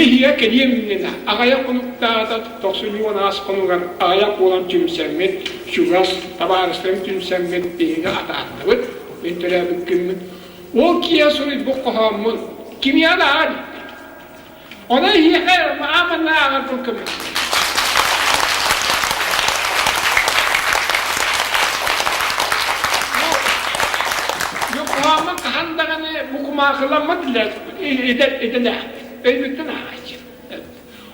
Быйыга кэлиэм иннинэ аҕыйах хонуктааҕыта 90 хонугар аҕыйах буолан түмсэммит, чугас табаарыстарым түмсэммит биһиги атаардыбыт, мин төрөөбүт күммүт. Ол киһи суруйбут хоһооммун кимиэхэ да ааҕа иликпин. Ону эһиэхэ ааманна ааҕарбын көмө. Бу хоһооммун хаһан даҕаны бу кумаахыламмат идэлээхпин. Өйбүттэн ааҕааччы.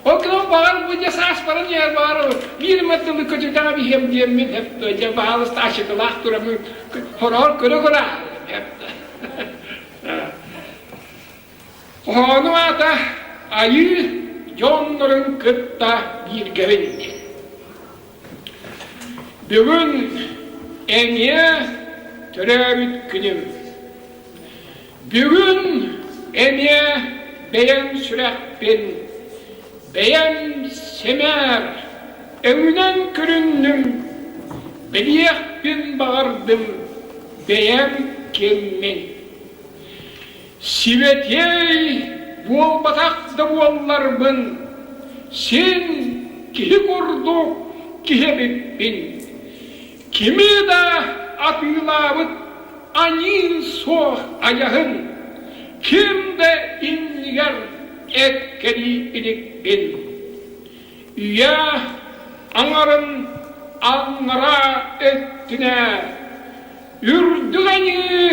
Ол гынан баҕар бу дьэ саас баран иһэр баҕар биир эмэ тылы көтүтэҕэ биһиэм диэммин дьэ баһаалыста ачыкылаах тураммын хороҕор көрө-көрө Хоһоону аата Айыы дьоннорун кытта бииргэбин диэн. Бүгүн эмиэ төрөөбүт күнүм. Бүгүн эмиэ бэйэм сүрэхпин, бэйэм сэмээр өҥүнэн көрүннүм, билиэхпин баҕардым бэйэм киммин. Сибэтиэй буолбатах да буолларбын, син киһи курдук киһи эбиппин. Кими да атыылаабыт аньыын суох айаһын, ким да иннигэр эккэлии иликпин. Үйэ аҥарын аллараа өттүнэ үрдүк аньыы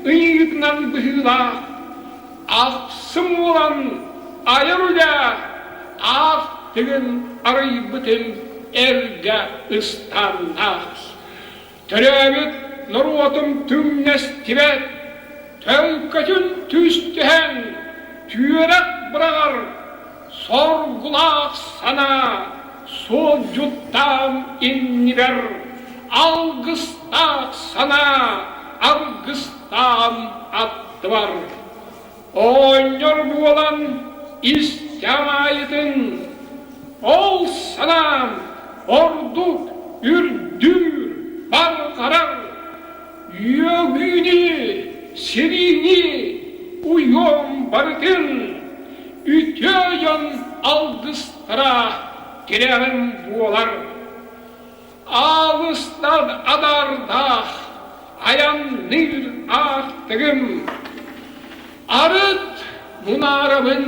ыйыытынан быһыылаах ахсым уолан айар үлэ аартыгын арыйбытын эргэ ыстаннаах Төрөөбүт норуотум түҥнэстибэт, төлкөтүн түстэһэн, түөрэх быраҕар соргулаах санаа суолдьуттаан иннибэр алгыстаах санаа аргыстаан аттыбар. Оонньор буолан истэм аайытын, ол санаам ордук үрдүүр, барҕарар, үөгүүнү, сириини уйуом барытын үтүө дьон алгыстара тирэҕим буолар. Аалыстан адаардаах айанныыр аартыгым, арыт мунаарабын,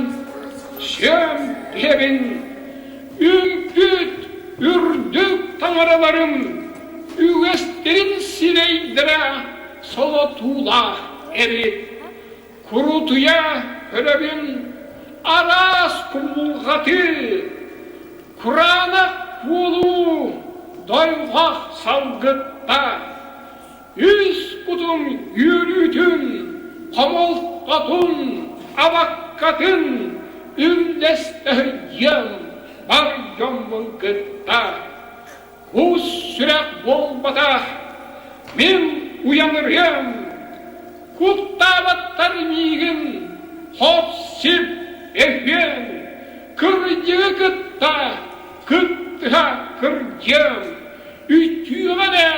сүөм түһэбин, үҥкүт үрдүк таҥараларым үгэстэрин сирэйдэрэ солотуулаах эбит. Курутуйа көрөбүн араас кумулҕаты, кураанах буолуу дойҕох салгытта, үс кутум үөрүүтүн, хомолтотун, абаккатын үллэстэһийиэм бар дьоммун кытта. Кус сүрэх буолбатах, мин уйанырыам, куттаабаттар миигин хоп-сип өһүөн, кырдьыгы кытта кыттыһа кырдьыам, үтүөҕэ эрэ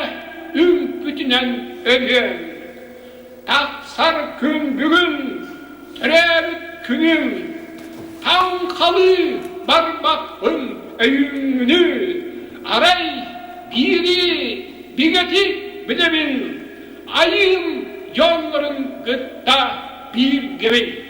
үҥпүтүнэн өлүөм. Тахсар күн бүгүн төрөөбүт күнүм, таҥхалыы барбаппын өйүүҥҥүнү, арай биири бигэтик билэбин, айыым дьоннорун кытта бииргэбин.